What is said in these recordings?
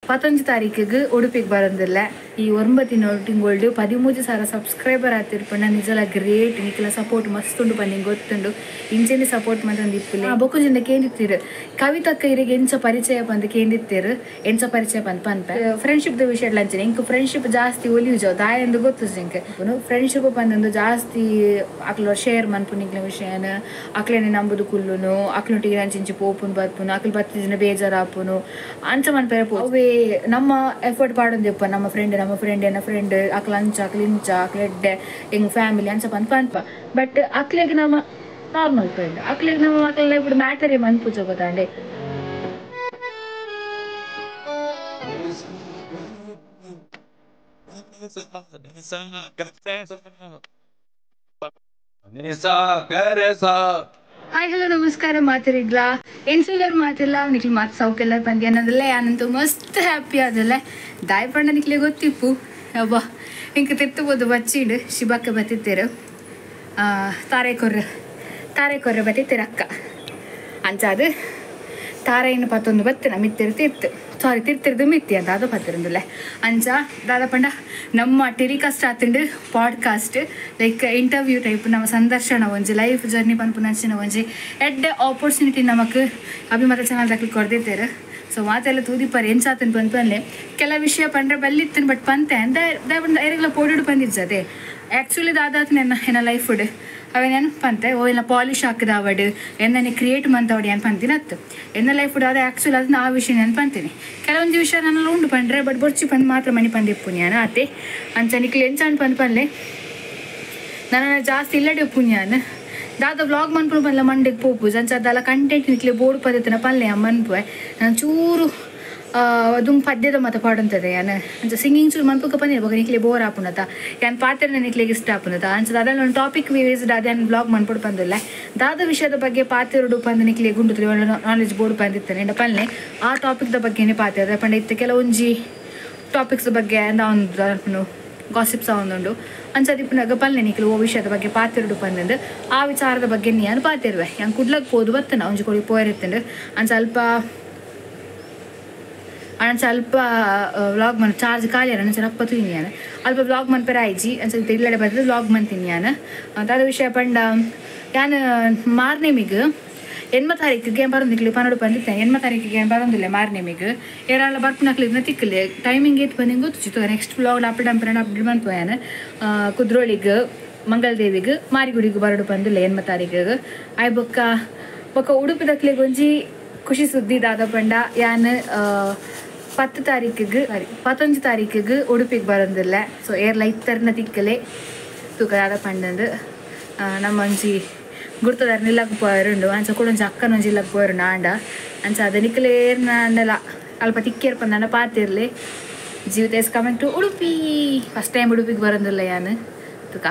15 ತಾರೀಕಿಗೆ ಉಡುಪಿಗೆ ಬರೋದಿಲ್ಲ. ಈ 9 ತಿಂಗಳು 13,000 ಸಬ್ಸ್ಕ್ರೈಬರ್ ಆತಿರ್ಪಣ್ಣ ನಿಜಲ ಗ್ರೇಟ್. ನಿಕ್ಲ ಸಪೋರ್ಟ್ ಮಸ್ತ್ ಉಂಡು ಪಂದ್ ಗೊತ್ತುಂಡು. ಇಂಚೆನೆ ಸಪೋರ್ಟ್ ಮಂತೊಂದು ಇಪ್ಪುಲೆ. ಬೊಕ್ಕುಂಜಿಂದ ಕೇಂದಿತ್ತೀರು ಕವಿತಕ್ಕ ಇರಿಗೆ ಎಂಚ ಪರಿಚಯ ಪಂದ್ ಕೇಂದಿತ್ತೀರು, ಎಂಚ ಪರಿಚಯ ಪಂದ್ ಪನ್ಪೆ. ಫ್ರೆಂಡ್ಶಿಪ್ ದ ವಿಷಯ ಅಂಚನೆ ಇಂಕ್ ಫ್ರೆಂಡ್ಶಿಪ್ ಜಾಸ್ತಿ ಒಲಿಯುಜ ದಾಯ ಎಂದು ಗೊತ್ತು ಇಂಕ್. ಫ್ರೆಂಡ್ಶಿಪ್ ಪಂದಂದು ಜಾಸ್ತಿ ಅಕ್ಲ ಶೇರ್ ಮನ್ಪು ನಿಕ್ಲ ವಿಷಯನ, ಅಕ್ಲೇನೆ ನಂಬುದು ಕುಲ್ಲುನು, ಅಕ್ಲೊಟ್ಟಿಗೆ ಅಂಚಿಂಚಿ ಪೋಪುನು ಬರ್ಪುನು, ಅಕ್ಲು ಬತ್ತಿನ ಬೇಜಾರಾಪುನು ಅಂಚ ಮನ್ಪೆರೆ ಅವೇ ನಮ್ಮ ಎಫರ್ಟ್ ಪಾಡೊಂದಿಪ್ಪ. ನಮ್ಮ ಫ್ರೆಂಡ್ ನಮ್ಮ ಫ್ರೆಂಡ್ ಎನ್ನ ಫ್ರೆಂಡ್ ಅಕ್ಲ ಅಂಚ ಅಕ್ಲ ಇಂಚ ಅಕ್ಲ ಎಡ್ಡೆ ಎಂಗ್ ಫ್ಯಾಮಿಲಿ ಅಂಚ ಪಂದ್ ಪನ್ಪ. ಬಟ್ ಅಕ್ಲೆಗ್ ನಮ್ಮ ನಾರ್ಮಲ್ ಫ್ರೆಂಡ್, ಅಕ್ಲೆಗ್ ನಮ್ಮ ಅಕ್ಲ ಲೈಫ್ ಮ್ಯಾಟರ್ ಮನ್ಪುಜ ಗೊತ್ತಾಂಡೆ. ಹಾಯ್ ಹಲೋ ನಮಸ್ಕಾರ ಮಾತಿರಿಗ್ಲಾ ಎನ್ಸುಲರ್ ಮಾತಿಲ್ಲ ನಿಕ್ಲಿ ಮಾತು ಸೌಕೆಲ್ಲ ಬಂದಿ ಅನ್ನೋದಲ್ಲೇ ಅನ್ನಂತೂ ಮಸ್ತ್ ಹ್ಯಾಪಿ ಆದಲ್ಲ. ದಾಯಪಂಡ ನಿಕ್ಲೆ ಗೊತ್ತಿಪ್ಪು ಅಬ್ಬ ಇಂಕ ತೆತ್ತಬೋದು ಬಚ್ಚಿಂಡು ಶಿಬಕ್ಕ ಬತ್ತಿತ್ತೇರು ತಾರೆ ಕೊರ್ರ ತಾರೆ ಕೊರ್ರ ಬತ್ತಿತ್ತೇರು ಅಕ್ಕ ಅಂಚಾದು ತಾರೆಯನ್ನು ಪತ್ತೊಂದು ಬತ್ತಿನ ಮಿತ್ತಿರು ತಿರ್ತು ಸಾರಿ ತಿರ್ತಿರ್ದು ಮಿತ್ತಿ ಅಂತ ಅದು ಪತ್ತಿರಂದುಲ್ಲೆ ಅಂಚ ದಾದಪಂಡ ನಮ್ಮ ಟೆಲಿಕಾಸ್ಟ್ ಆತಂಡು ಪಾಡ್ಕಾಸ್ಟ್ ಲೈಕ್ ಇಂಟರ್ವ್ಯೂ ಟೈಪ್ ನಮ್ಮ ಸಂದರ್ಶನ ಒಂಜಿ ಲೈಫ್ ಜರ್ನಿ ಪನ್ಪುನಂಚಿನ ಒಂಜಿ ಎಡ್ಡೆ ಆಪರ್ಚುನಿಟಿ ನಮಕ್ ಅಭಿಮತ ಚಾನಲ್ ದಾಖಲು ಕೊರ್ದಿತ್ತೇರು. ಸೊ ಮಾತೆಲ್ಲ ತೂದಿಪ್ಪರ್ ಎಂಚಾತನ್ ಪನ್ಪನ್ಲೆ ಕೆಲ ವಿಷಯ ಪಂಡ್ರೆ ಬಲ್ಲಿತ್ತನ್ ಬಟ್ ಪಂತೆ ಅಂದ ಎರೆಗ್ಲ ಪೋಡಿಡು ಪಂದಿಜ್ಜದೆ ಆ್ಯಕ್ಚುಲಿ ದಾದಾತ್ ನೆನ್ನ ಎನ್ನ ಲೈಫ್ ಫುಡ್ ಅವೇನೇನು ಪಂತೆ ಓ ಎಲ್ಲ ಪಾಲಿಶ್ ಹಾಕಿದವಡು ಎನ್ನನೆ ಕ್ರಿಯೇಟ್ ಮಂತವಡು ಏನು ಪಂತೀನಿ ಅತ್ತು ಎನ್ನ ಲೈಫ್ ಫುಡ್ ಅದು ಆ್ಯಕ್ಚುಲಿ ಅದನ್ನ ಆ ವಿಷಯ ನಾನು ಪಂತೀನಿ. ಕೆಲವೊಂದು ವಿಷಯ ನನ್ನಲ್ಲಿ ಉಂಡು ಪಂಡ್ರೆ ಬಟ್ ಬೊರ್ಚಿ ಪಂದ್ ಮಾತ್ರ ಮಣಿ ಪಂದಿಪ್ಪು ನಾನು ಆತೆ ಅಂಚ ನಿಕ್ಲು ಎಂಚ ಪಂದ್ ಪನ್ಲೆ ನನ್ನ ಜಾಸ್ತಿ ಇಲ್ಲಡೆ ಪುಣ್ಯಾನ ದಾದ ವ್ಲಾಗ್ ಮನ್ಪುನು ಪನ್ಲ ಮಂಡೆಗೆ ಪೋಪು ಅಂಚ ಅದೆಲ್ಲ ಕಂಟೆಂಟ್ ನಿಕ್ಲೆ ಬೋರ್ಡ್ ಪದತನ ಪನ್ಲೆ ಮನ್ಪುವೆ ನಾನು ಚೂರು ಅದು ಪದ್ಯದ ಮತ ಪಾಡಂತದೆ ಯಾನ್ ಅಂಚ ಸಿಂಗಿಂಗ್ ಚೂರು ಮನ್ಪುಕ ಪಂದಿನ ಬೊಕ ನಿಕ್ಲೆ ಬೋರ್ ಆಪುನತ ಯಾನ್ ಪಾತೆರ್ನ ನಿಕ್ಲೆಗ್ ಇಷ್ಟ ಆಪುನತ ಅಂಚ ಅದನ್ನ ಒಂದು ಟಾಪಿಕ್ ಬೇಸ್ಡ್ ಅದೇ ಬ್ಲಾಗ್ ಮನ್ಪುಡು ಪಂದಿಲ್ಲ ದಾದ ವಿಷಯದ ಬಗ್ಗೆ ಪಾತೆರುಡು ಪಂದ್ ನಿಕ್ಲೆ ಗುಂಡು ನಾಲೆಜ್ ಬೋರ್ಡ್ ಪಂದಿತ್ತಾನೆ ಎಂಡ ಪನ್ಲೆ ಆ ಟಾಪಿಕ್ದ ಬಗ್ಗೆನೇ ಪಾತೆರ ಪಂಡ ಇತ್ತೆ ಕೆಲವೊಂಜಿ ಟಾಪಿಕ್ಸ್ ಬಗ್ಗೆ ಅಂದ ಒಂದು ಗಾಸಿಪ್ಸ್ ಒಂದುಂಡು ಅಂಚ ದಿಪ್ಪುನಾಗ ಪಲ್ಲೆ ನಿಕ್ಲು ಓ ವಿಷಯದ ಬಗ್ಗೆ ಪಾತಿರುಡು ಪಂದಂದು ಆ ವಿಚಾರದ ಬಗ್ಗೆ ನಾನು ಪಾತಿರುವೆ. ಯಾನ್ ಕುಡ್ಲಕ್ ಪೋದು ಬತ್ತನ ಒಂಜಿ ಕೊಡಿ ಪೋಯಿರುತ್ತಂಡು ಅಂಚ ಅಲ್ಪ ವ್ಲಾಗ್ ಮನ್ ಚಾರ್ಜ್ ಖಾಲಿ ಅನ್ನ ರಪ್ಪ ತುಯ್ಯಾನ ಅಲ್ಪ ವ್ಲಾಗ್ ಮನ್ಪೆರ ಆಯ್ಜಿ ಅಂಚ ಇಲ್ಲಡೆ ಬರ್ತದೆ ವ್ಲಾಗ್ ಮಂತೀನಿ ಯಾನ್. ದಾದ ವಿಷಯ ಪಂಡ ಯಾನ್ ಮಾರ್ನೆಮಿಗ್ 8 ತಾರೀಕಿಗೆ ಏನು ಬರೋದಿಲ್ಲ ಪನ್ನೊಡು ಬಂದಿತ್ತೇನೆ 8 ತಾರೀಕಿಗೆ ಏನು ಬರೋದಿಲ್ಲ ಮಾರ್ನೆಮಿಗ್ ಏರಾಳ ಬರ್ಪುನಕ್ಲು ಇದನ್ನ ತಿಕ್ಕಲೆ ಟೈಮಿಂಗ್ ಏತ್ ಬಂದಿಂಗ್ ಗೊತ್ತು. ನೆಕ್ಸ್ಟ್ ವ್ಲಾಗ್ ಅಪ್ಡೇಟ್ ಅಂಪರಣ ಅಪ್ಡೇಟ್ ಮನ್ಪೋಯಾನ ಕುದ್ರೋಳಿಗೆ ಮಂಗಳದೇವಿಗೆ ಮಾರಿಗುಡಿಗೆ ಬರಡು ಬಂದಿಲ್ಲ 8 ತಾರೀಕಿಗೆ. ಆಯ್ ಬೊಕ್ಕ ಬೊಕ್ಕ ಉಡುಪಿದಕ್ಲೆಗ್ ಒಂಜಿ ಖುಷಿ ಸುದ್ದಿ ದಾದ ಪಂಡ ಯಾನ್ 10 ತಾರೀಕಿಗೆ 15 ತಾರೀಕಿಗೆ ಉಡುಪಿಗೆ ಬರೋದಿಲ್ಲ. ಸೊ ಏರ್ಲ ಇತ್ತರ್ನ ತಿಕ್ಕಲೆ ತೂಕ ದಾದ ಪಂಡಂದು ನಮ್ಮ ಒಂಜಿ ಗುರ್ತದಾರ ನಿಲ್ಲಕ್ಕೆ ಪೋಯರುಂಡು ಅಂಚ ಕೂಡ ಒಂಜಿ ಅಕ್ಕನ ಒಂಜಿ ಇಲ್ಲಕ್ಕೆ ಪೋಯರುಂಡು ಆಂಡ ಅಂಚ ಅದ ನಿಕ್ಕಲೆ ಏರ್ನ ಅಂಡಲ ಅಲ್ಪ ತಿಕ್ಕೇರ್ ಪಂದಾಂಡ ಪಾತಿರ್ಲಿ. Jeevitha is coming to Udupi first time ಉಡುಪಿಗೆ ಬರೋದಿಲ್ಲ ಯಾನ್ ತುಕ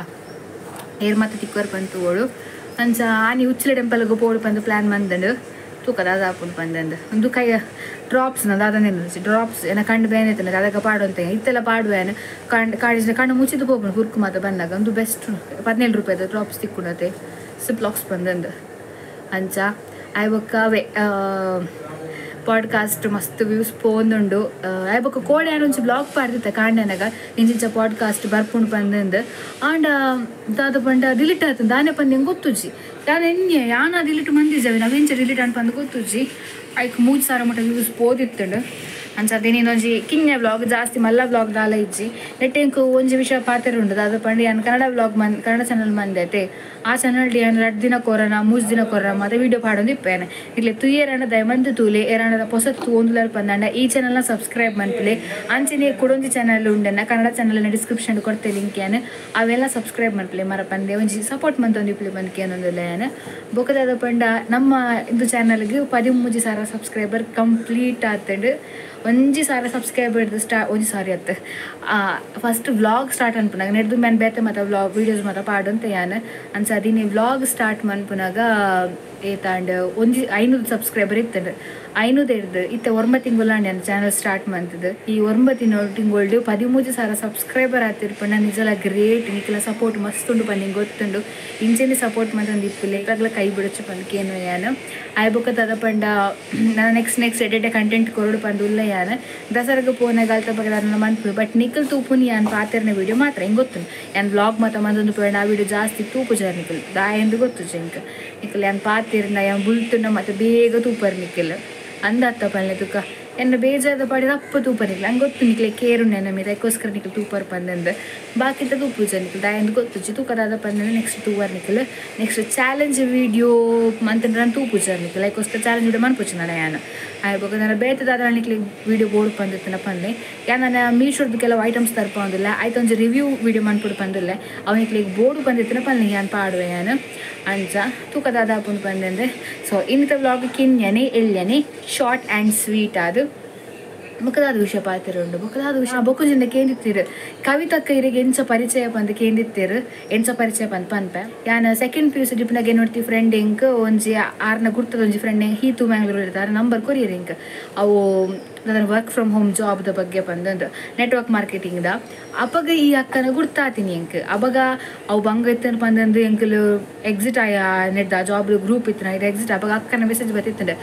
ಏರ್ ಮತ್ತೆ ತಿಕ್ಕೋರ್ ಬಂತು ಓಡು ಅಂಚ ಆನಿ ಉಚ್ಚಿಲ ಟೆಂಪಲ್ಗೆ ಪೋಡು ಪಂದು ಪ್ಲ್ಯಾನ್ ಬಂದಂಡು ತೂಕ ದಾದ ಆಪುಂಡು ಪಂದಂದು ಒಂದು ಕೈಯ ಡ್ರಾಪ್ಸ್ ದಾದನೇನು ಡ್ರಾಪ್ಸ್ ಏನ ಕಣ್ಣು ಬೇನೆ ಅದಕ್ಕೆ ಪಾಡು ಅಂತ ಇತ್ತೆಲ್ಲ ಪಾಡುವೇನು ಕಣ್ಣು ಕಾಡಿದ್ರೆ ಕಣ್ಣು ಮುಚ್ಚಿದ್ದು ಪೋಪುಂಡು ಹುರ್ಕು ಮಾತ ಬಂದಾಗ ಒಂದು ಬೆಸ್ಟ್ 17 ರೂಪಾಯಿದ ಡ್ರಾಪ್ಸ್ ತಿಕ್ಕುಂಡತೆ ಸಿಪ್ಲಾಕ್ಸ್ ಬಂದಂದು ಅಂಚ ಆಯ್ ಬೊಕ್ಕ ಅವೇ ಪಾಡ್ಕಾಸ್ಟ್ ಮಸ್ತ್ ವ್ಯೂಸ್ ಪೋಂದುಂಡು. ಆಯ್ ಬೊಕ್ಕ ಕೋಡೆ ಒಂಜಿ ಬ್ಲಾಗ್ ಪಾಡ್ದಿತ್ತ ಕಾಂಡನಗ ಇಂಚಿಂಚ ಪಾಡ್ಕಾಸ್ಟ್ ಬರ್ಪುಂಡು ಬಂದಂದು ಆಂಡ ದಾದ ಪಂಡ ಡಿಲೀಟ್ ಆಯ್ತು ದಾನೆ ಪಂದ್ ಹೆಂಗೆ ಗೊತ್ತುಜ್ಜಿ ಯಾನ್ ಎನ್ನೆ ಯಾನ ಡಿಲೀಟ್ ಮಂದಿಜ್ಜಾವೆ ನಾವೆಂಚ ಡಿಲೀಟ್ ಅನ್ಪಂದು ಪಂದ್ ಗೊತ್ತುಜ್ಜಿ ಐಕ್ 3,000 ಮಟ್ಟ ವ್ಯೂಸ್ ಪೋದಿತ್ತುಂಡು. ಅಂಚ ಅದೇನೇನು ಒಂಜಿ ಕಿನ್ಯ ವ್ಲಾಗ್ ಜಾಸ್ತಿ ಮಲ್ಲ ವ್ಲಾಗ್ ದಾಲ ಇಜ್ಜಿ ನೆಟ್ಟೆಂಕ್ ಒಂಜಿ ವಿಷಯ ಪಾತೆರುಂಡು ದಾದ ಪಂಡ ಯಾನ್ ಕನ್ನಡ ವ್ಲಾಗ್ ಮನ್ ಕನ್ನಡ ಚಾನಲ್ ಮಂದೈತೆ ಆ ಚಾನಲ್ ಯಾನ್ 2 ದಿನ ಕೊರನ 3 ದಿನ ಕೊರನ ಮತ್ತೆ ವೀಡಿಯೋ ಪಾಡೊಂದು ಇಪ್ಪೇನೆ ಇಲ್ಲೇ ತುಯ್ಯೇರಾಂಡ ದಯಮಂದು ತೂಲೆ ಏರಾಂಡ ಪೊಸತ್ ತೂಂದುಲರ್ ಪಂದಾಂಡ ಈ ಚಾನಲ್ನ ಸಬ್ಸ್ಕ್ರೈಬ್ ಮನ್ಪುಲೆ ಅಂಚನೆ ಕುಡೊಂಜಿ ಚಾನಲ್ ಉಂಡನ್ನ ಕನ್ನಡ ಚಾನಲ್ನ ಡಿಸ್ಕ್ರಿಪ್ಷನ್ ಕೊಡ್ತೆ ಲಿಂಕ್ ಯಾನ್ ಅವೆಲ್ಲ ಸಬ್ಸ್ಕ್ರೈಬ್ ಮನ್ಪುಲೆ ಮರ ಪಂದೆ ಒಂಜಿ ಸಪೋರ್ಟ್ ಮಂತೊಂದು ಇಪ್ಪುಲೆ ಬಂದ್ಕೆ ಅನ್ನೊಂದುಲ್ಲ ಯಾನ್. ಬೊಕದಾದ ಪಂಡ ನಮ್ಮ ಇದು ಚಾನಲ್ಗೆ 13,000 ಸಬ್ಸ್ಕ್ರೈಬರ್ ಕಂಪ್ಲೀಟ್ ಆತಂಡು. 1,000 ಸಬ್ಸ್ಕ್ರೈಬರ್ ಒಂಜಿ ಸಾರಿ ಆತು ಫಸ್ಟ್ ವ್ಲಾಗ್ ಸ್ಟಾರ್ಟ್ ಅನ್ಪುನಾಗ ನೆಡ್ದು ಮ್ಯಾನ್ ಬೇತೆ ಮತ್ತು ವ್ಲಾಗ್ ವೀಡಿಯೋಸ್ ಮಾತ ಪಾಡಂತ ಯಾನ್ ಅಂಚ ಅದಿನಿ ವ್ಲಾಗ್ ಸ್ಟಾರ್ಟ್ ಮನ್ಪುನಾಗ ಏತಾಂಡ್ ಒಂಜಿ 500 ಸಬ್ಸ್ಕ್ರೈಬರ್ ಇತ್ತಂಡು 500 ಇರ್ದು ಇತ್ತೆ 9 ತಿಂಗಳು ನಾನು ಚಾನಲ್ ಸ್ಟಾರ್ಟ್ ಮಾಡ್ತದೆ ಈ 9 ತಿಂಗಳು 13,000 ಸಬ್ಸ್ಕ್ರೈಬರ್ ಆತಿರ್ಪಂಡ ನಿಜಲ ಗ್ರೇಟ್ ನಿಕ್ಲ ಸಪೋರ್ಟ್ ಮಸ್ತ್ ಉಂಡು ಪಂದು ಗೊತ್ತುಂಡು ಇಂಚೆನೆ ಸಪೋರ್ಟ್ ಮಂತೊಂದು ಇಪ್ಪುಲೆ ಇವಾಗಲ ಕೈ ಬಿಡೊಚ್ಚು ಪಂದು ಕೇನು ಯಾನ್ ಆಯ್ ಬೊಕ್ಕ ದಾದ ಪಂಡ ನಾನು ನೆಕ್ಸ್ಟ್ ನೆಕ್ಸ್ಟ್ ಎಡೆಡೆ ಕಂಟೆಂಟ್ ಕೊರಡು ಪಂದು ಉಲ್ಲ ಯಾನ್ ದಸರಾಗ ಪೋನಾಗ ಅಲ್ತ ಬಗ್ಗೆ ದಾದ ಮನ್ಪು ಬಟ್ ನಿಖಲ್ ತೂಪುನಿ ಯಾನ್ ಪಾತೆರ್ನ ವೀಡಿಯೋ ಮಾತ್ರ ಹಿಂಗೆ ಗೊತ್ತುಂಡು ಯಾನ್ ವ್ಲಾಗ್ ಮಾತ ಮಂದೊಂದು ಪೋಂಡ ಆ ವೀಡಿಯೋ ಜಾಸ್ತಿ ತೂಪು ಜಾರ್ ನಿಖಲ್ ದಾಯೆಂದು ಗೊತ್ತು ಜಿಂಕ್ ನಿಖಲ್ ಯಾನ್ ಪಾತೆರ್ನ ಯಾನ್ ಬುಲ್ತುಂಡ ಮತ್ತೆ ಬೇಗ ತೂಪರ್ ನಿಖಲ್ ಅಂದತ್ತ ಪಲ್ಲೆ ತುಕ್ಕ ಎನ್ನ ಬೇಜಾರದ ಪಾಡಿದ ಅಪ್ಪ ತೂಪ ನಿಕ್ಲ ಹಂಗೆ ಗೊತ್ತು ನಿಕ್ಲೆ ಕೇರು ನೆನ ಮೀದ ಅದಕ್ಕೋಸ್ಕರ ನಿಕ್ಲು ತೂಪರ್ ಪಂದಂದು ಬಾಕಿತ ತೂಪುಜ ನಿಕ್ಲು ದಾಯಂದು ಗೊತ್ತುಜಿ ತೂಕದಾದ ಪಂದಂದು ನೆಕ್ಸ್ಟ್ ತೂವರ್ ನಿಕ್ಲು ನೆಕ್ಸ್ಟ್ ಚಾಲೆಂಜ್ ವೀಡಿಯೋ ಮಂತಂದ್ರೆ ನಾನು ತೂಪುಜ ನಿಕ್ಲು ಅದಕ್ಕೋಸ್ಕರ ಚಾಲೆಂಜ್ ವೀಡಿಯೋ ಮನ್ಪುಜ ನಾನು ಯಾನು ಆಯ್ಬೋಕ ನಾನು ಬೇತದಾದ ನಿಕ್ಲೆ ವೀಡಿಯೋ ಬೋರ್ಡ್ ಪಂದಿತ್ತನ ಪಂದೆ ಯಾ ನಾನು ಮೀಶೋದ ಕೆಲವು ಐಟಮ್ಸ್ ತರ್ಪೊಂದಿಲ್ಲ ಆಯ್ತು ಒಂಜಿ ರಿವ್ಯೂ ವೀಡಿಯೋ ಮನ್ಪುಡು ಪಂದಿಲ್ಲ ಅವನಿಕ್ಲೆ ಬೋರ್ಡು ಪಂದಿತ್ತನ ಪಲ್ಲೆ ಯಾನ್ ಪಾಡುವೆ ಯಾನು ಅಂಚ ತೂಕದಾದ ಪಂದು ಪಂದಂದೆ ಸೊ ಇನ್ನಿತ ವ್ಲಾಗ್ ಕಿನ್ಯನೆ ಎಲ್ಯನೆ ಶಾರ್ಟ್ ಆ್ಯಂಡ್ ಸ್ವೀಟ್ ಅದು ಬೊಕ್ಕದಾದ ವಿಷಯ ಪಾತಿರುಂಡು ಬೊಕ್ಕದಾದ ವಿಷಯ ಬೊಕ್ಕುಜಿಂದ ಕೇಂದಿತ್ತೀರು ಕವಿತಕ್ಕ ಇರಿಗೆ ಎಂಚ ಪರಿಚಯ ಪಂದು ಕೇಂದಿತ್ತೀರು ಎಂಚ ಪರಿಚಯ ಪಂದ್ ಪನ್ಪೆ ಯಾನ್ ಸೆಕೆಂಡ್ ಪಿ ಯು ಸಿ ಡಿಪ್ನಾಗ ಏನು ನೋಡ್ತಿ ಫ್ರೆಂಡ್ ಇಂಕ್ ಒಂಜಿ ಆರ್ನ ಗುರ್ತದ ಒಂಜಿ ಫ್ರೆಂಡ್ ಹೀತು ಮ್ಯಾಂಗ್ಳೂರ್ ಇರ್ತಾರೆ ನಂಬರ್ ಕೊರಿಯರ್ ಇಂಕ್ ಅವು ನನ್ನ ವರ್ಕ್ ಫ್ರಮ್ ಹೋಮ್ ಜಾಬ್ದ ಬಗ್ಗೆ ಬಂದಂದು ನೆಟ್ವರ್ಕ್ ಮಾರ್ಕೆಟಿಂಗ್ದ ಅಪಗ ಈ ಅಕ್ಕನ ಗುರ್ತಾತೀನಿ ಎಂಕ್ ಅವಾಗ ಅವು ಬಂಗ ಇತ್ತನ ಬಂದಂದು ಎಂಕಲು ಎಕ್ಸಿಟ್ ಆಯ ನೆಟ್ದ ಜಾಬ್ ಗ್ರೂಪ್ ಇತ್ತು ಇದು ಎಕ್ಸಿಟ್ ಅವಾಗ ಅಕ್ಕನ ಮೆಸೇಜ್ ಬರ್ತಿತ್ತಂಡೆ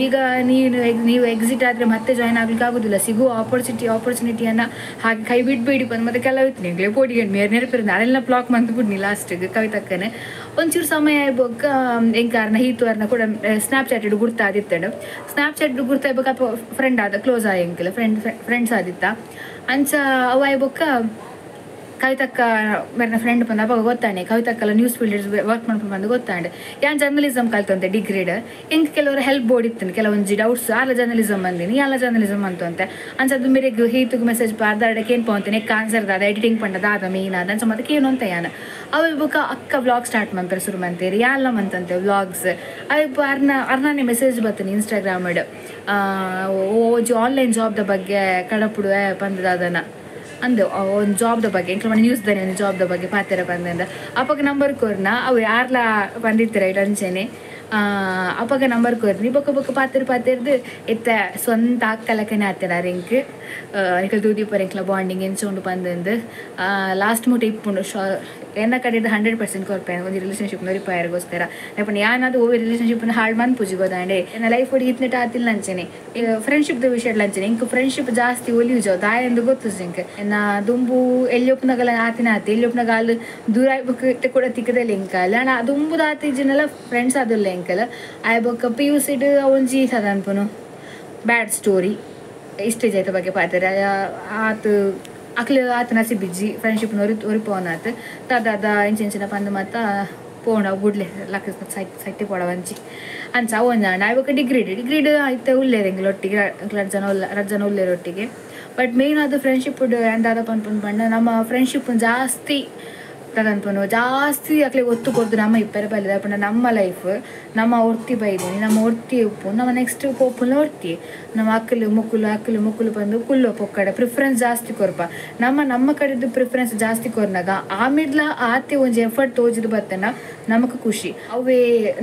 ಈಗ ನೀವು ಎಕ್ಸಿಟ್ ಆದರೆ ಮತ್ತೆ ಜಾಯ್ನ್ ಆಗ್ಲಿಕ್ಕೆ ಆಗೋದಿಲ್ಲ ಸಿಗುವ ಆಪರ್ಚುನಿಟಿಯನ್ನು ಹಾಗೆ ಕೈ ಬಿಡಬೇಡಿ ಬಂದು ಮತ್ತೆ ಕೆಲವು ಇತ್ತು ಎಂಕ್ಲೆ ಪೋಡಿಗೆ ಮೇರೆ ನೆನಪಿರ ನಾನೆಲ್ಲ ಬ್ಲಾಕ್ ಮಂತ್ಬಿಡ್ನಿ ಲಾಸ್ಟಿಗೆ ಕವಿತಕ್ಕನೆ ಒಂಚೂರು ಸಮಯ ಆಯ್ಬೋಕ ಎಂಕಾರನ ಹೀತು ಅರ್ನ ಕೂಡ ಸ್ನ್ಯಾಪ್ಚಾಟ್ ಗುರ್ತಾದಿತ್ತಂಡು ಸ್ನ್ಯಾಪ್ಚಾಟ್ ಗುರ್ತಾಯ್ಬೇಕು ಅಪ್ಪ ಫ್ರೆಂಡ್ ಆದ ಕ್ಲೋಸ್ ಆಯ ಎಂಕಲ್ ಫ್ರೆಂಡ್ಸ್ ಆದಿತ್ತ ಅಂಚ ಅವ ಆಯ್ಬೊಕ್ಕ ಕವಿತಕ್ಕ ಮೇರೆ ಫ್ರೆಂಡ್ ಬಂದು ಅವಾಗ ಗೊತ್ತಾನೆ ಕವಿತಕ್ಕೆಲ್ಲ ನ್ಯೂಸ್ ಫೀಲ್ಡ್ ವರ್ಕ್ ಮಾಡ್ಕೊಂಡು ಬಂದು ಗೊತ್ತಾಂಡೆ ಯಾನ್ ಜರ್ನಲಿಸಮ್ ಕಲ್ತಂತೆ ಡಿಗ್ರಿಡ್ ಹೆಂಗೆ ಕೆಲವರು ಹೆಲ್ಪ್ ಬೋರ್ಡ್ ಇತ್ತು ಕೆಲವೊಂಜಿ ಡೌಟ್ಸ್ ಆಲ ಜರ್ನಲಿಸಮ್ ಅಂದಿನಿ ಎಲ್ಲ ಜರ್ನಲಿಸಮ್ ಅಂತಂತೆ ಅಂಚ ಅದು ಮೇರೆಗೆ ಹೀತುಗೆ ಮೆಸೇಜ್ ಪಾರ್ದಾಡಕ್ಕೆ ಏನು ಪೋಂತೇನೆ ಆನ್ಸರ್ ದಾದ ಎಡಿಟಿಂಗ್ ಪಂಡದ ಆದ ಮೇನ್ ಆದ ಅಂಚ ಮತ್ತೆ ಏನು ಅಂತ ಯಾನ ಅವ ಬೊಕ್ಕ ಅಕ್ಕ ವ್ಲಾಗ್ ಸ್ಟಾರ್ಟ್ ಮಾಡ್ತಾರೆ ಶುರು ಮಂತೀರಿ ಯಾಲ್ಲ ಮಂತಂತೆ ವ್ಲಾಗ್ಸ್ ಅವ ಅರ್ನಾನೇ ಮೆಸೇಜ್ ಬರ್ತೀನಿ ಇನ್ಸ್ಟಾಗ್ರಾಮ್ ಒಂಜಿ ಆನ್ಲೈನ್ ಜಾಬ್ದ ಬಗ್ಗೆ ಕಡಪುಡುವೆ ಪಂದದಾದನ ಅಂದು ಒಂದು ಜಾಬ್ದ ಬಗ್ಗೆ ಎಂಕ್ಲ ಮನೆ ನ್ಯೂಸ್ ದಾನೆ ಒಂದು ಜಾಬ್ದ ಬಗ್ಗೆ ಪಾತೆರ ಬಂದಂದ ಅಪ್ಪಗ ನಂಬರ್ ಕೊರ್ನ ಅವು ಯಾರ್ಲ ಬಂದಿತ್ತರ ಇಟ್ಟು ಅಂಚೆನೆ ಅಪ್ಪಗ ನಂಬರ್ ಕೊರ್ನಿ ಬೊಕ್ಕ ಬೊಕ್ಕ ಪಾತೆರ್ ಪಾತೆರ್ದು ಇತ್ತ ಸ್ವಂತ ಅಕ್ಕಲಕ್ಕನೆ ಆತರ ಎಂಕ್ ಎಂಕಲ್ ದೂದೀಪರ್ ಎಂಕ್ಲ ಬಾಂಡಿಂಗ್ ಎಂಚ ಉಂಡು ಬಂದಂದು ಲಾಸ್ಟ್ ಮುಟ ಇಪ್ಪುಂಡು ಶಾ ಎನ್ನ ಕಡೆದು 100% ಕೊರ್ಪೆ ಒಂದು ರಿಲೇಷನ್ಶಿಪ್ ನೊರಿಪಾಯರ್ಗೋಸ್ಕರ ಯಾಕಂದ್ರೆ ಯಾನಾದ್ರು ಓವಿ ರಿಲೇಷನ್ಶಿಪ್ನ ಹಾಳು ಮನ್ ಪೂಜೆ ಗೊತ್ತಾಂಡೆ ಎನ್ನ ಲೈಫ್ ಹೊಡಿ ಇತ್ನೆಟ ಆತಿಲ್ಲ ಅಂಚೆನೆ ಫ್ರೆಂಡ್ಶಿಪ್ದ ವಿಷಯ ಅಂಚೆನೆ ಇಂಕ್ ಫ್ರೆಂಡ್ಶಿಪ್ ಜಾಸ್ತಿ ಒಲಿಯುಜೋ ದಾಯೆಂದು ಗೊತ್ತು ಇಂಕ್ ಎನ್ನ ದುಂಬು ಎಲ್ಲಿಯೊಪ್ಪನಗಲ ಆತಿನ ಆತಿ ಎಲ್ಲಿಯೊಪ್ಪನಾಗ ಅಲ್ಲಿ ದೂರ ಆಯ್ಬೇಕು ಕೂಡ ತಿಕ್ಕದಲ್ಲಿ ಇಂಕಲ್ಲ ಅಣ್ಣ ದುಂಬುದ ಆತಿ ಜಿನೆಲ್ಲ ಫ್ರೆಂಡ್ಸ್ ಆದಿಲ್ಲ ಇಂಕಲ್ಲ ಆಯ್ಬೊಕ್ಕ ಪಿ ಯು ಸಿಡ್ ಒಂಜಿ ಸದ ಅನ್ಪುನು ಬ್ಯಾಡ್ ಸ್ಟೋರಿ ಇಷ್ಟೇ ಜೈತ ಬಗ್ಗೆ ಪಾತಾರೆ ಆತು ಅಕ್ಲು ಆತ ನಸಿ ಬಿಜ್ಜಿ ಫ್ರೆಂಡ್ಶಿಪ್ ಒರಿ ಒರಿಪೋನಾತ್ ದಾದ ಇಂಚಿನ ಪಂದು ಮತ್ತ ಪೋಣ ಬುಡ್ಲೆ ಲಕ್ಕ ಸೈತೆ ಪೋಡ ಒಂಜಿ ಅಂಚ ಒಂಜ ಆಯ್ಬೊಕ್ಕ ಡಿಗ್ರಿಡ್ ಇತ್ತೆ ಉಲ್ಲೇರು ಎಂಗ್ಲ ಒಟ್ಟಿಗೆ ರಜ್ಜನ ಉಲ್ಲ ರಜ್ಜನ ಉಲ್ಲೇರು ಒಟ್ಟಿಗೆ ಬಟ್ ಮೇನ್ ಅದು ಫ್ರೆಂಡ್ಶಿಪ್ ಎಂದಾದ ಪನ್ಪುನ್ ಪಂಡ ನಮ್ಮ ಫ್ರೆಂಡ್ಶಿಪ್ ಜಾಸ್ತಿ ತದನ್ಪುನು ಜಾಸ್ತಿ ಅಕ್ಲೆ ಒತ್ತು ಕೊರ್ದು ನಮ್ಮ ಇಪ್ಪರೆ ಬಲ್ಲಿದ ಪಂಡ ನಮ್ಮ ಲೈಫ್ ನಮ್ಮ ಒರ್ತಿ ಬೈದಿನಿ ನಮ್ಮ ಒರ್ತಿ ಉಪ್ಪು ನಮ್ಮ ನೆಕ್ಸ್ಟ್ ಪೋಪುನ ಒರ್ತಿ ನಮ್ಮ ಅಕ್ಕಲು ಮುಕ್ಕುಲು ಅಕ್ಕಲು ಮುಕ್ಕುಲು ಬಂದು ಕುಲ್ಲು ಪೊಕ್ಕಡೆ ಪ್ರಿಫರೆನ್ಸ್ ಜಾಸ್ತಿ ಕೊರ್ಪ ನಮ್ಮ ನಮ್ಮ ಕಡೆದು ಪ್ರಿಫರೆನ್ಸ್ ಜಾಸ್ತಿ ಕೊರ್ನಾಗ ಆಮೇಲೆ ಆತೆ ಒಂಜಿ ಎಫರ್ಟ್ ತೋಜಿದ್ ಬತ್ತನ ನಮಕ್ ಖುಷಿ ಅವೇ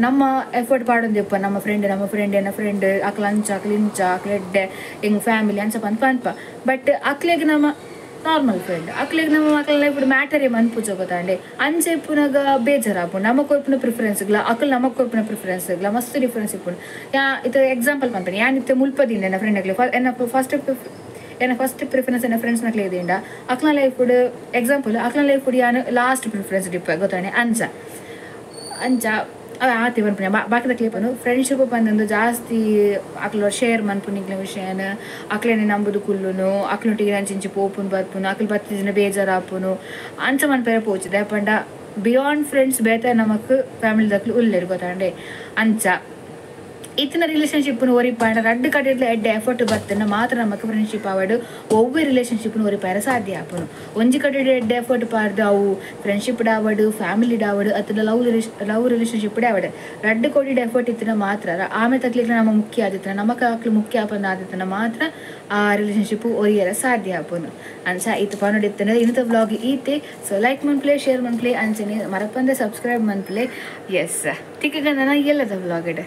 ನಮ್ಮ ಎಫರ್ಟ್ ಪಾಡೊಂದಿಪ್ಪ ನಮ್ಮ ಫ್ರೆಂಡ್ ನಮ್ಮ ಫ್ರೆಂಡ್ ಎನ್ನ ಫ್ರೆಂಡ್ ಅಕ್ಲ ಅಂಚ ಅಕ್ಲ ಇಂಚ ಅಕ್ಲ ಎಡ್ಡೆ ಹೆಂಗ್ ಫ್ಯಾಮಿಲಿ ಅಂಚ ಪಂದ್ ಪನ್ಪ ಬಟ್ ಅಕ್ಲೆಗ್ ನಮ್ಮ ನಾರ್ಮಲ್ ಫ್ರೆಂಡ್ ಅಕ್ಲೆಗ್ ನಮ್ಮ ಮಕ್ಕಳ ಲೈಫ್ ಮ್ಯಾಟರೇ ಮನ್ಪುಜ ಗೊತ್ತಾಂಡೆ ಅಂಚೆ ಇಪ್ಪುನಾಗ ಬೇಜಾರಾಪು ನಮ್ಮ ಕೊರ್ಪುನ ಪ್ರಿಫರೆನ್ಸ್ ಗ್ಲ ಅಕ್ಲು ನಮಕ್ ಕೊರ್ಪುನ ಪ್ರಿಫರೆನ್ಸ್ ಗ್ಲ ಮಸ್ತ್ ಡಿಫರೆನ್ಸ್ ಇಪ್ಪುಂಡು ಯಾ ಇತ್ತೆ ಎಕ್ಸಾಂಪಲ್ ಪನ್ಪೇನೆ ಯಾನ್ ಇತ್ತೆ ಮುಲ್ಪದಿಂದ ಎನ್ನ ಫ್ರೆಂಡ್ ಅಕ್ಲೆ ಎನ್ನ ಫಸ್ಟ್ ಪ್ರಿಫರೆನ್ಸ್ ಎನ್ನ ಫ್ರೆಂಡ್ಸ್ ನಕ್ಲೆ ಇದಿಂಡ ಅಕ್ಲ ಲೈಫ್ ಎಕ್ಸಾಂಪಲ್ ಅಕ್ಲ ಲೈಫ್ ಯಾನ್ ಲಾಸ್ಟ್ ಪ್ರಿಫರೆನ್ಸ್ ಡಿಪ್ಪ ಗೊತ್ತಾಂಡೆ ಅಂಚ ಅಂಚ ಆತಿ ಪನ್ಪುನೆ ಬಾಕಿದ ಕ್ಲಿಪನು ಫ್ರೆಂಡ್ಶಿಪ್ ಬಂದಂದು ಜಾಸ್ತಿ ಅಕ್ಲು ಶೇರ್ ಮನ್ಪುನಿಕ್ಲ ವಿಷಯನ ಅಕ್ಲೇನೆ ನಂಬುದು ಕುಲ್ಲುನು ಅಕ್ಲೊಟ್ಟಿಗೆ ಅಂಚಿಂಚಿ ಪೋಪುನು ಬರ್ಪುನು ಅಕ್ಲು ಬತ್ತಿನ ಬೇಜಾರಾಪುನು ಅಂಚ ಮನ್ಪೆರೆ ಪೋಚಿದೆ ಪಂಡ ಬಿಯಾಂಡ್ ಫ್ರೆಂಡ್ಸ್ ಬೇತ ನಮಕ್ ಫ್ಯಾಮಿಲಿ ದಕ್ಲು ಉಲ್ಲೇರು ಗೊತ್ತಾಂಡೆ ಅಂಚ ಇತ್ತಿನ ರಿಲೇಷನ್ಶಿಪ್ನು ಒರಿಪಾಂಡ ರಡ್ಡ್ ಕಡೆಡ್ಲ ಎಡ್ಡೆ ಎಫರ್ಟ್ ಬತ್ತನ ಮಾತ್ರ ನಮಕ್ ಫ್ರೆಂಡ್ಶಿಪ್ ಆವಡ್ ಒವ್ವೆ ರಿಲೇಷನ್ಶಿಪ್ನು ಒರಿಪಾಯರ ಸಾಧ್ಯ ಆಪುನು. ಒಂಜಿ ಕಡೆಡ್ ಎಡ್ಡೆ ಎಫರ್ಟ್ ಪಾಡ್ದು ಅವು ಫ್ರೆಂಡ್ಶಿಪ್ ಆವಡ್ ಫ್ಯಾಮಿಲಿ ಆವಡ್ ಅತ್ತಂಡ ಲವ್ ರಿಲೇಷನ್ಶಿಪ್ ಆವಡ್ ರಡ್ಡ್ ಕೋಡಿಡ್ ಎಫರ್ಟ್ ಇತ್ತಿನ ಮಾತ್ರ ಆಮೆ ತಕ್ಲಿಕ್ಕೆ ನಮ್ಮ ಮುಖ್ಯ ಆದಿತ್ತನ ನಮಕ್ ಅಕ್ಲು ಮುಖ್ಯ ಆಪಂದ ಆದಿತ್ತನ ಮಾತ್ರ ಆ ರಿಲೇಷನ್ಶಿಪ್ ಒರಿಯರ ಸಾಧ್ಯ ಆಪುನು. ಅಂಚ ಇತ್ತು ಪನೊಡಿತ್ತನ ಇನ್ನತ ವ್ಲಾಗ್ ಈತೆ. ಸೊ ಲೈಕ್ ಮನ್ಪ್ಲೆ ಶೇರ್ ಮನ್ಪ್ಲೆ ಅಂಚನೆ ಮರಪಂದೆ ಸಬ್ಸ್ಕ್ರೈಬ್ ಮನ್ಪ್ಲೆ. ಎಸ್ ತಿಕ್ಕ ನನ್ನ ಎಲ್ಲದ ವ್ಲಾಗ್.